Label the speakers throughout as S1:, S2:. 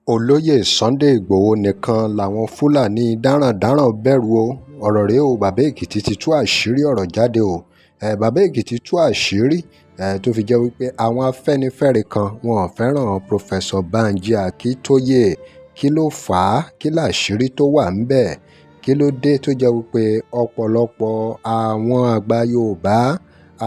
S1: Olóyè Sunday Igbodò nìkan làwọn Fúlàní darandaran bẹ̀rù o. Ọ̀rọ̀ rèé o, bàbá Èkìtì ti tú àṣírí ọ̀rọ̀ jáde o. Bàbá Èkìtì tú àṣírí tó fi jẹ́ wípé àwọn Afẹ́nifẹ́re kan wọn ò fẹ́ràn Professor Banji Akintoye. Kí ló fà á? Kí làṣírí tó wà ńbẹ̀? Kí ló dé tó jẹ́ wípé ọ̀pọ̀lọpọ̀ àwọn àgbà Yorùbá,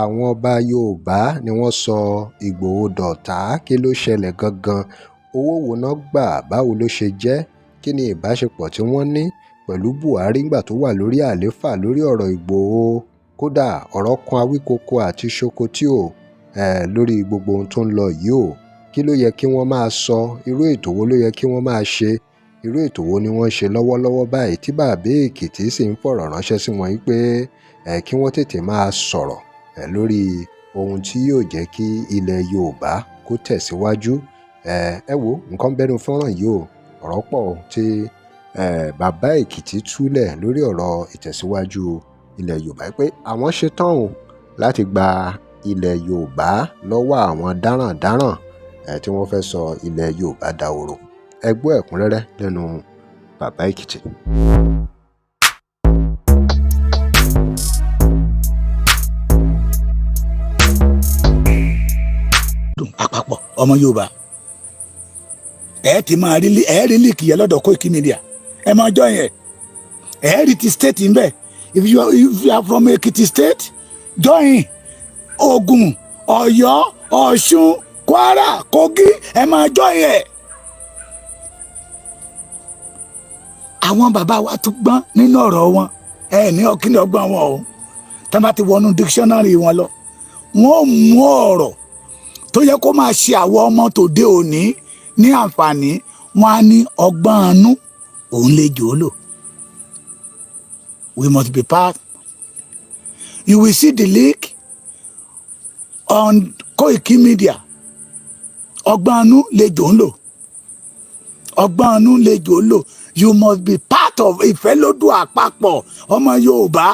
S1: àwọn ọba Yorùbá ni wọ́n sọ Ìgbòho dọ̀tá? Kí ló ṣẹlẹ̀ gangan? Owó wo ná gbà? Báwo ló ṣe jẹ́? Kí ni ìbáṣepọ̀ tí wọ́n ní pẹ̀lú Buhari nígbà tó wà lórí àlééfà lórí ọ̀rọ̀ Ìgbòho? Kódà ọ̀rọ̀ kan Awíkoko àti Ṣòkòtì o lórí gbogbo ohun tó ń lọ yìí o. Kí ló yẹ kí wọ́n máa sọ? Irú ètò wo ló yẹ kí wọ́n máa ṣe? Irú ètò wo ni wọ́n ń ṣe lọ́wọ́lọ́wọ́ báyìí tí bàbá Èkìtì sì ń fọ̀rọ̀ ránṣẹ́ sí wọn wípé kí wọ́n tètè máa sọ̀rọ̀ lórí ohun tí yóò jẹ́ kí ilẹ̀ Yorùbá kó tẹ̀síwájú? Ẹ wo nǹkan bẹ́nu fọ́nrán yìí o. Ọ̀rọ̀ pọ̀ tí bàbá Èkìtì túlẹ̀ lórí ọ̀rọ̀ ìtẹ̀síwájú ilẹ̀ Yorùbá, pé àwọn ṣetán o láti gba ilẹ̀ Yorùbá lọ́wọ́ àwọn darandaran tí wọ́n fẹ́ sọ ilẹ̀ Yorùbá dahoro. Ẹ gbọ́ ẹ̀kúnrẹ́rẹ́ lẹ́nu bàbá Èkìtì.
S2: Àpapọ̀ ọmọ Yorùbá, ẹ ti máa rí, ẹ rí link yẹn lọ́dọ̀ Koiki Media. Ẹ máa join yẹn. Ẹ rí ti state ń bẹ. If you are from Ekiti State, join. Ògùn, Ọ̀yọ́, Ọ̀ṣun, Kwara, Kogi, ẹ máa join yẹn. Àwọn bàbá wa tún gbọ́n nínú ọ̀rọ̀ wọn. Ẹ ní ọkìnì ọgbọ́n wọn o. Tá bá ti wọnú dictionary wọn lọ, wọn ò mú ọ̀rọ̀ tó yẹ kó máa ṣe àwọn ọmọ tòde òní ní àǹfààní. Wọn á ní ọgbọ́n anú òun lè jò ó lò. We must be part. You will see the link on Koiki Media. Ọgbọ́n anú lè jò ń lò, ọgbọ́n anú lè jò ó lò. You must be part of Ìfẹ́lódù Àpapọ̀ Ọmọ Yorùbá.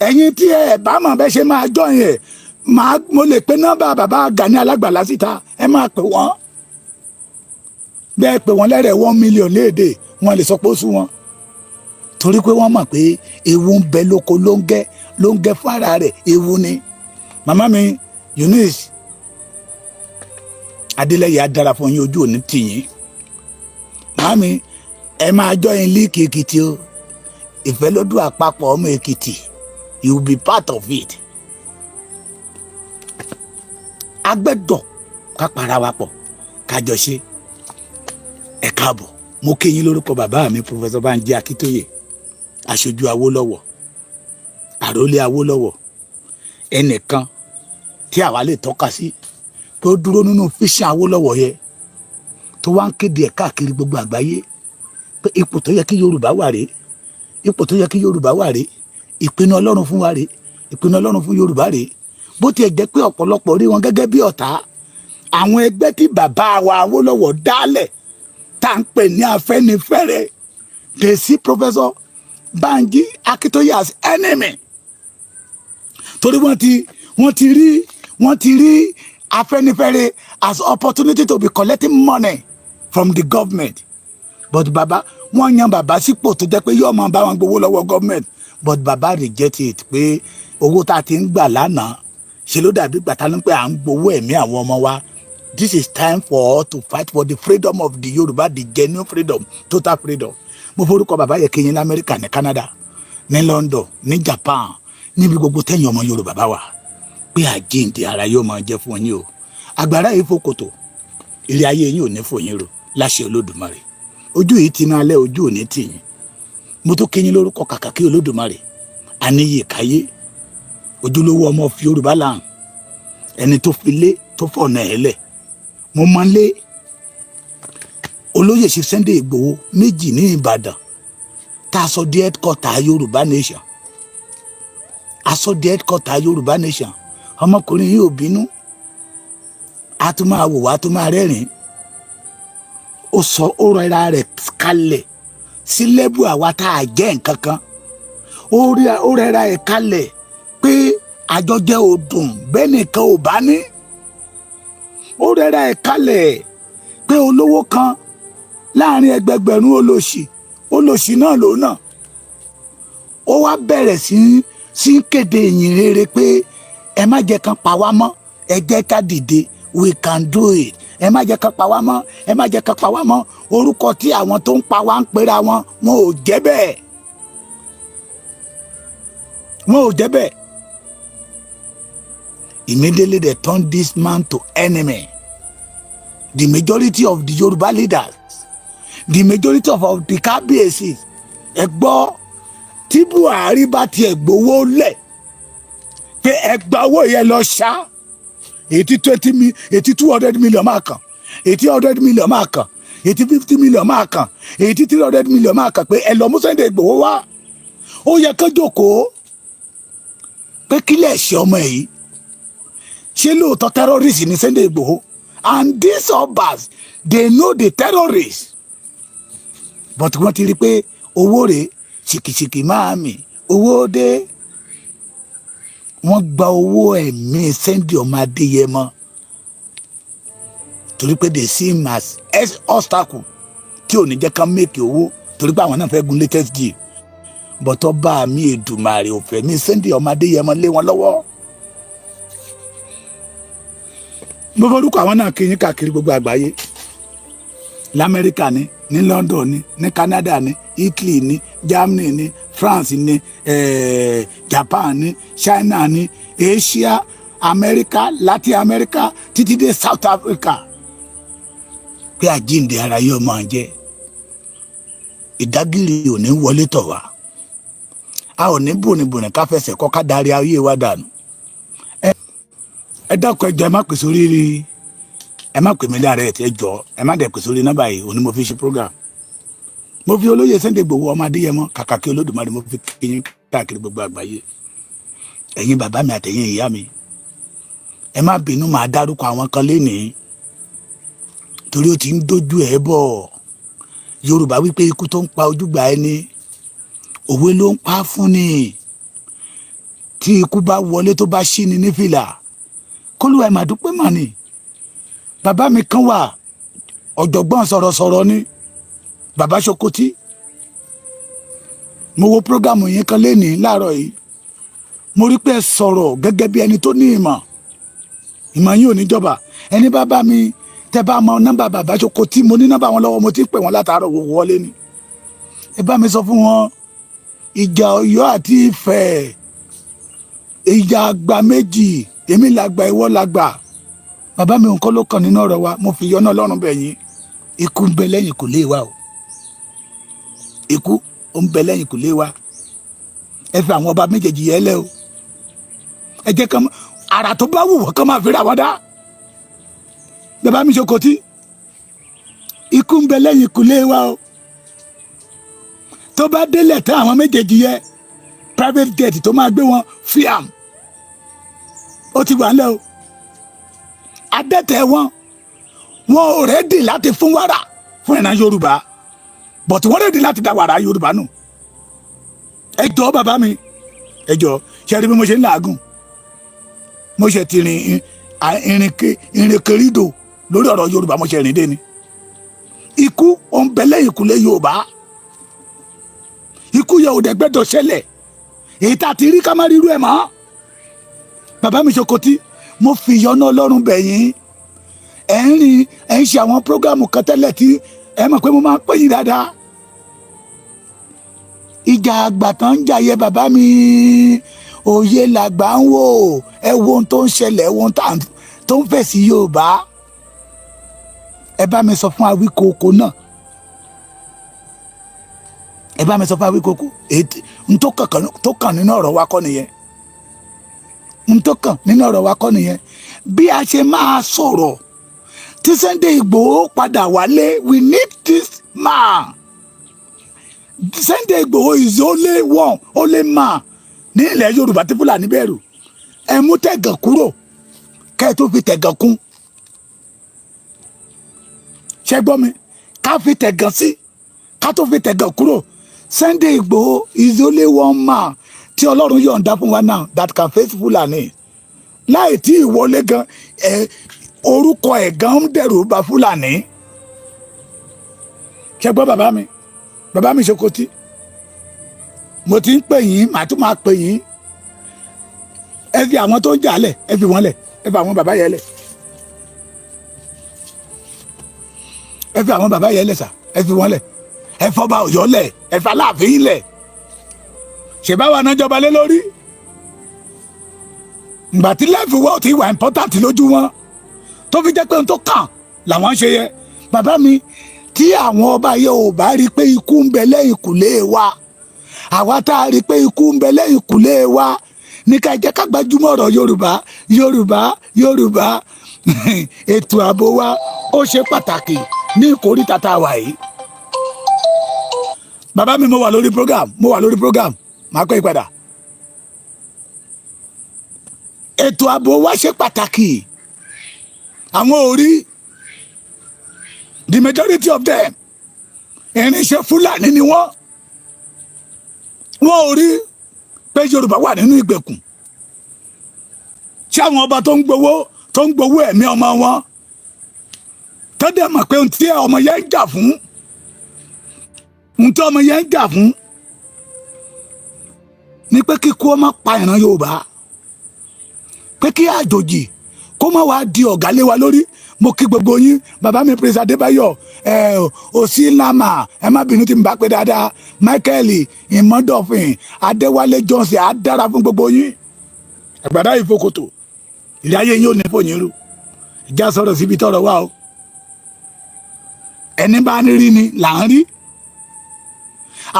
S2: Ẹ̀yin tí ẹ bá mọ̀ bẹ́ ṣe máa join ẹ̀, máa mo lè pe nọ́mbà bàbá Gani Alágbàlá síta. Ẹ máa pè wọ́n bẹ́ẹ̀, pè wọ́n lẹ́rẹ̀ 1 million léèdè. Wọ́n lè sọ pé ó sú wọn, torí pé wọ́n mọ̀ pé ewu ń bẹ lóko ló ń gẹ́, ló ń gẹ́ fún ara rẹ̀. Ewu ni. Màmá mi Eunice Adélẹ́yẹ, á dára fún yín, ojú òní tì yín. Màmí, ẹ máa join link Èkìtì o. Ìfẹ́lódù Àpapọ̀ Ọmọ Èkìtì, you will be part of it. Agbẹ́dọ̀ ká para wa pọ̀, ká jọ ṣe. Ẹ káàbọ̀. Mo kí yín lórúkọ bàbá mi, Professor Banji Akíntóyè, aṣojú Awólọ́wọ̀, àrólé Awólọ́wọ̀, ẹnìkan tí àwa lè tọ́ka sí pé ó dúró nínú vision Awólọ́wọ̀ yẹ, tó wá ń kéde ẹ̀ káàkiri gbogbo àgbáyé pé ipò tó yẹ kí Yorùbá wà rèé, ipò tó yẹ kí Yorùbá wà rèé, ìpinnu Ọlọ́run fún wa rèé, ìpinnu Ọlọ́run fún Yorùbá rèé. Bó tiẹ̀ jẹ́ pé ọ̀pọ̀lọpọ̀ rí wọn gẹ́gẹ́ bí ọ̀tá, àwọn ẹgbẹ́ tí bàbá wa Awólọ́wọ̀ dálẹ̀ tá à ń pè ní Afẹ́nifẹ́re, they see Professor Banji Akintoye as enemy, torí wọ́n ti rí Afẹ́nifẹ́re as opportunity to be collecting money from the government. But baba, wọ́n yan bàbá sípò tó jẹ́ pé yóò máa bá wọn gbowó lọ́wọ́ government, but bàbá reject it pé owó tá a ti ń gbà lánàá ṣe ló dàbí gbàtà ló ń pẹ́ à ń gbowó ẹ̀mí àwọn ọmọ wa. This is time for us to fight for the freedom of the Yorùbá, the genuine freedom, total freedom. Mo forúkọ bàbá yẹ kéyìn ní Amẹ́ríkà, ní Canada, ní London, ní Japan, níbi gbogbo tẹ̀yìn ọmọ Yorùbá bá wà, pé àjíǹde ara yóò máa jẹ́ fún yín o. Àgbàrá yìí fòkòtò ilé ayé yín ò ní fò yín ro láṣẹ Olódùmarè. Ojú yìí ti náà lẹ, ojú ò ní tì yín. Mo tó kéyìn lórúkọ kàkà kí Olódùmarè àníyè káyé, ojúlówó ọmọ fi Yorùbá là ẹni tó fi lé tó fọ̀nà ẹ̀ lẹ̀. Mo máa ń lé olóyè ṣe Sunday Ìgbòho méjì ní Ìbàdàn, tá a sọ di headquarter Yorùbá nation, a sọ di headquarter Yorùbá nation. Ọmọkùnrin yìí ò bínú, a tún máa wò wá, a tún máa rẹ́rìn-ín. Ó sọ ó rọra rẹ̀ kalẹ̀ sí level àwa tá a jẹ́ nǹkan kan. Ó rẹra ẹ̀ kalẹ̀ pé àjọjẹ ò dùn bẹ́ẹ̀ nìkan ò bá ní. Ó rẹra ẹ̀ kalẹ̀ pé olówó kan Láàrin ẹgbẹgbẹ̀rún olòṣì, olòṣì náà lòun náà, ó wá bẹ̀rẹ̀ sí í kéde ìyìn rere pé ẹ má jẹ́ kán pa wá mọ́, ẹ jẹ́ ká dìde, we can do it. Ẹ má jẹ́ kán pa wá mọ́, ẹ má jẹ́ kán pa wá mọ́. Orúkọ tí àwọn tó ń pa wá ń pera wọn, wọn ò jẹ́ bẹ́ẹ̀, wọn ò jẹ́ bẹ́ẹ̀. Immediately they turn this man to enemy. The majority of the Yoruba leaders, the majority of the kábíyèsí, ẹ gbọ́, tí Buhari bá tiẹ̀ gbowó lẹ̀ pé ẹ gba owó yẹn lọ ṣá, èyí tí 20 mi, èyí tí 200 million máa kàn, èyí tí 100 million máa kàn, èyí tí 50 million máa kàn, èyí tí 300 million máa kàn, pé ẹ lọ mú Sunday Igboho wá, ó yẹ kó jókòó pé kílẹ̀ ṣe ọmọ yìí, ṣé lóòótọ́ terrorist ní Sunday Igboho? And these obas, they know the terrorists, but wọ́n ti rí i pé owó rèé, ṣìkìṣìkì máa mì, owó dé. Wọ́n gba owó ẹ̀mí Sunday ọmọ Adéyẹmọ torí pé they see him as obstacle tí ò ní jẹ́ ká make owó, torí pé àwọn náà fẹ́ gun latest jeep. But ọba mi Èdùmàrè ò fẹ́ mi Sunday ọmọ Adéyẹmọ lé wọn lọ́wọ́. Mo forúkọ àwọn náà kí yín káàkiri gbogbo àgbáyé, Lamẹ́ríkà ni, ní London ni, ní Canada ni, Italy ni, Germany ni, France ni, Japan ni, China ni, Asia, America, Latin America, títí dé South Africa, pé àjíǹde ara yóò máa jẹ́. Ìdágìrì ò ní wọlé tọ̀ wá, a ò ní bòrìnbòrìn ká fẹsẹ̀ kọ́ ká darí ayé wa dànù. Ẹ dákun, ẹ jọ̀ọ́, ẹ má pè sórí, ẹ má pè mí direct. Ẹ jọ̀ọ́, ẹ má dẹ̀ pè sórí nọ́mbà yìí òní. Mo fi ṣe program, mo fi olóyè Sunday Igboho ọmọ Adéyẹmọ, kàkà kí Olódùmarè, mo fi kíyín káàkiri gbogbo àgbáyé. Ẹ̀yin bàbá mi àtẹ̀yin ìyá mi, ẹ má bínú, màá dárúkọ àwọn kan lénìí torí ó ti ń dójú ẹ̀ bọ̀. Yorùbá wípé ikú tó ń pa ojúgbà ẹni, òwe ló ń pa fún ni. Tí ikú bá wọlé, tó bá ṣí ni ní fìlà, kólúwa ẹ̀ mà dúpẹ́ mà ní. Bàbá mi kan wà, ọ̀jọ̀gbọ́n sọ̀rọ̀sọ̀rọ̀ ni, bàbá Sokoti. Mo wo program yẹn kan lénìí láàárọ̀ yìí, mo rí pé ẹ sọ̀rọ̀ gẹ́gẹ́ bí ẹni tó ní ìmọ̀. Ìmọ̀ yín ò ní jọba. Ẹni bá bá mi tẹ bá mọ nọ́mbà bàbá Sokoti, mo ní nọ́mbà wọn lọ́wọ́, mo ti pè wọ́n látàárọ̀, wò wọlé ni. Ẹ bá mi sọ fún wọn, ìjà Ọ̀yọ́ àti Ifẹ̀, ìjà àgbà méjì, èmi làgbà, ìwọ làgbà. Bàbá mi, nǹkan ló kàn nínú ọ̀rọ̀ wa. Mo fi yọ́nà Ọlọ́run bẹ̀ yín. Ikú ń bẹ lẹ́yìn kò lè wa o, ikú ó ń bẹ lẹ́yìn kò lè wa. Ẹ fi àwọn ọba méjèèjì yẹn lẹ́ o, ẹ jẹ́ kán àrà tó bá wù wọ́n kán máa fi ra wọn dá. Bàbá mi Sokoti, ikú ń bẹ lẹ́yìn kò lè wa o. Tó bá délẹ̀ tán, àwọn méjèèjì yẹ, private jet tó máa gbé wọn fiam, ó ti wà ńlẹ̀ o. Adẹ́tẹ̀ wọn, wọn ò ready láti fún wàrà fún ìran Yorùbá, but wọ́n ready láti dá wàrà Yorùbá nù. Ẹ jọ̀ọ́, bàbá mi, ẹ jọ̀ọ́. Ṣe rí bí mo ṣe ń làágùn? Mo ṣe ti rìn ìrìnkèrindò lórí ọ̀rọ̀ Yorùbá, mo ṣe rìn dé ni. Ikú ó ń bẹ lẹ́yìn ìkúlé Yorùbá. Ikú yẹ ò dẹ̀ gbẹ́dọ̀ ṣẹlẹ̀. Èyí tá a ti rí, ká má rírú ẹ̀ mọ́. Bàbá mi Sokoti, mo fi ìyọ́nú Ọlọ́run bẹ̀ yín. Ẹ̀ ń rìn, ẹ̀ ń ṣe àwọn program kan tẹ́lẹ̀ tí ẹ mọ̀ pé mo máa ń pè yín dáadáa. Ìjà àgbà tán ń jà yẹ, bàbá mi, òye làgbà ń wò. Ẹ wo ohun tó ń ṣẹlẹ̀, ẹ wo ohun tó ń fẹ̀ sí Yorùbá. Ẹ bá mi sọ fún Awíkókó náà, ẹ bá mi sọ fún Awíkókó, èyí n tó kàn nínú ọ̀rọ̀ wa kọ́ nìyẹn. N tó kàn nínú ọ̀rọ̀ wa kọ́ nìyẹn. Bí a ṣe máa sọ̀rọ̀ tí Sunday Igboho padà wálé, we need this man. Sunday Igboho is only one, only man ní ilẹ̀ Yorùbá tí Fúlàní bẹ̀rù. Ẹ mú tẹ̀gàn kúrò, kẹ́ ẹ tó fi tẹ̀gàn kún. Ṣé gbọ́ mi? Ká fi tẹ̀gàn sí, ká tó fi tẹ̀gàn kúrò. Sunday Igboho is only one man tí Ọlọ́run yọ̀ǹda fún wa now that can face Fúlàní. Láì tí ìwọlé gan ẹ, orúkọ ẹ̀ gan ń dẹ̀rù bà Fúlàní. Ṣe gbọ́, bàbá mi, bàbá mi Ṣokotí, mo ti ń pè yín, màá tún máa pè yín. Ẹ fi àwọn tó ń jà lẹ̀, ẹ fi wọ́n lẹ̀, ẹ fi àwọn bàbá yẹn lẹ̀, ẹ fi àwọn bàbá yẹn lẹ̀ sà, ẹ fi wọ́n lẹ̀, ẹ fọba Ọ̀yọ́ lẹ̀, ẹ fi Aláàfin lẹ̀. Ṣèbáwa náà jọba lé lórí ìgbà tí life wa ti wà important lójú wọn, tó fi jẹ́ pé ohun tó kàn làwọn ń ṣe yẹ. Bàbá mi, tí àwọn ọba yẹn ò bá rí i pé ikú ń bẹ lẹ́yìn kùlé wa, àwa tá a rí i pé ikú ń bẹ lẹ́yìn kùlé wa ní ká jẹ́ ká gbajúmọ̀ ọ̀rọ̀ Yorùbá, Yorùbá, Yorùbá. Ètò ààbò wa, ó ṣe pàtàkì ní ìkórìtà tá a wà yìí. Bàbá mi, mo wà lórí program, mo wà lórí program, màá pẹ́ ìpadà. Ètò ààbò wa ṣe pàtàkì. Àwọn ò rí, the majority of them, irinṣẹ́ Fúlàní ni wọ́n. Wọ́n ò rí pé Yorùbá wà nínú ìgbèkùn. Ṣé àwọn ọba tó ń gbowó ẹ̀mí ọmọ wọn, tó dẹ̀ mọ̀ pé ohun tí ọmọ yẹn ń jà fún, ohun tí ọmọ yẹn ń jà fún ni pé kíkú ọmọ pa ìran Yorùbá, pé kí àjòjì kó má wàá di ọ̀gá lé wa lórí. Mo kí gbogbo yín, bàbá mi Prince Adébáyọ̀ ẹ òsínlámà, ẹ má bínú tí mo bá pé dáadáa, Michael Ìmọ̀dọ̀fin, Adéwálé Johnson, á dára fún gbogbo yín. Àgbàdá ìfokòtò ìrìn ayé yín ò ní fòyín rú. Ìjà sọ̀rọ̀ síbi tọ̀rọ̀ wà o. Ẹni bá ní rí ni là ń rí.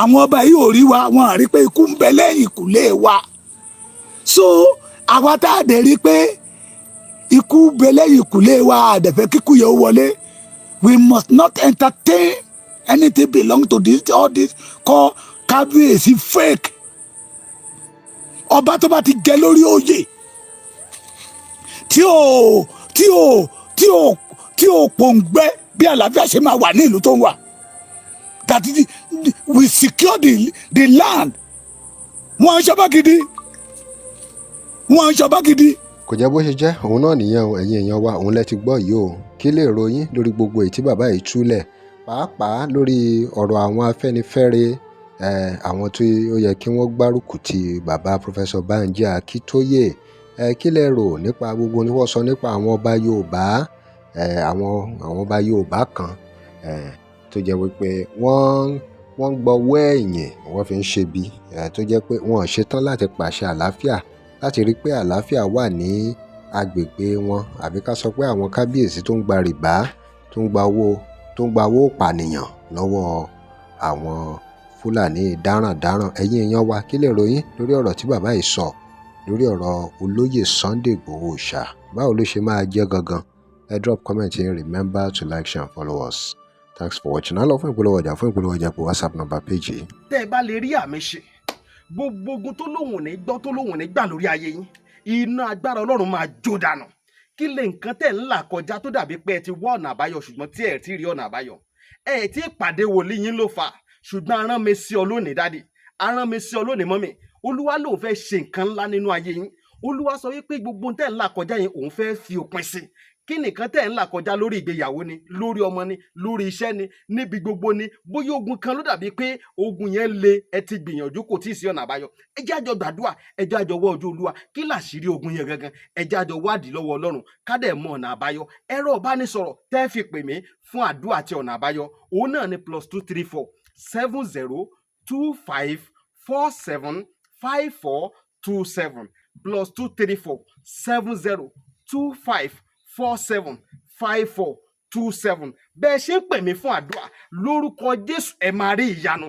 S2: Àwọn ọba yìí ò rí wa, wọn à rí pé ikú ń bẹ lẹ́yìn ìkùlé wa. So àwa tá a dẹ̀ rí pé ikú ń bẹ lẹ́yìn ìkùlé wa, àdẹ̀fẹ́ kíkú yẹn ó wọlé. We must not entertain anything belong to this, all this call kábíyèsí fake. Ọba tó bá ti jẹ lórí oyè tí ò pòǹgbẹ bí àlàáfíà ṣe máa wà ní ìlú tó ń wà, that we secure the land, wọ́n ń ṣọba gidi, wọ́n ń ṣọba gidi.
S1: Kò jẹ́ bó ṣe jẹ́, òun náà nìyẹn o. Ẹ̀yin èèyàn wa, òun lẹ ti gbọ́ yìí o. Kí lè ròyìn lórí gbogbo èyí tí bàbá yìí túlẹ̀, pàápàá lórí ọ̀rọ̀ àwọn Afẹ́nifẹ́re, àwọn tí ó yẹ kí wọ́n gbárùkù ti bàbá Professor Banji Akíntóyè? Kí lẹ rò nípa gbogbo ohun tí wọ́n sọ nípa àwọn ọba Yorùbá, àwọn ọba Yorùbá kan tó jẹ́ wípé wọ́n ń gbọ́wọ́ ẹ̀yìn, wọ́n fi ń ṣe bí, tó jẹ́ pé wọn ò ṣetán láti pàṣẹ àlàáfíà, láti rí pé àlàáfíà wà ní agbègbè wọn, àbí ká sọ pé àwọn kábíyèsí tó ń gba rìbá, tó ń gba owó ìpànìyàn lọ́wọ́ àwọn Fúlàní darandaran? Ẹ̀yin èèyàn wa, kí lè ròyìn lórí ọ̀rọ̀ tí bàbá yìí sọ lórí ọ̀rọ̀ olóyè Sunday Igboho Òòṣà? Báwo ló ṣe máa jẹ́ gangan? Ẹ drop comment yín. Remember to like, share and follow us. Thanks for watching. Á lọ fún ìpolówó ọjà. Fún ìpolówó ọjà, pé WhatsApp number page yìí.
S3: Tẹ́ ẹ bá lè rí àmì ṣe, gbogbo ogun tó lóhùn ní gbọ́, tó lóhùn ní gbà lórí ayé yín, iná agbára Ọlọ́run máa jó dànù. Kí lè nǹkan tẹ̀ ń là kọjá tó dàbí pé ẹ ti wá ọ̀nà àbáyọ, ṣùgbọ́n tí ẹ ti rí ọ̀nà àbáyọ? Ẹ ti pàdé wòlíì yín ló fà, ṣùgbọ́n arán mi sí ọ lónìí, daddy, arán mi sí ọ lónìí, mummy. Olúwa lòun fẹ́ ṣe nǹkan ńlá nínú ayé yín. Olúwa sọ wípé gbogbo tẹ̀ ń là kọjá yẹn, òun fẹ́ fi òpin sí. Kí nìkan tẹ̀ ń là kọjá? Lórí ìgbéyàwó ni, lórí ọmọ ni, lórí iṣẹ́ ni, níbi gbogbo ni. Bóyá ogun kan ló dàbí pé ogun yẹn le, ẹ ti gbìyànjú, kò tí ì sí ọ̀nà àbáyọ. Ẹ jẹ́ àjọ gbàdúrà, ẹ jẹ́ àjọ wọ́ ojú Olúwa. Kí làṣírí ogun yẹn gangan? Ẹ jẹ́ àjọ wádìí lọ́wọ́ Ọlọ́run, ká dẹ̀ mọ ọ̀nà àbáyọ. Ẹ̀rọ ìbánisọ̀rọ̀ tẹ́ fi pè mí fún àdúrà àti ọ̀nà àbáyọ, òun náà ni +234 70 25 47 54 27, +234 70 25 47 54 27. Bẹ́ẹ̀ ṣe ń pè mí fún àdúrà, lórúkọ Jésù, ẹ máa rí ìyanu.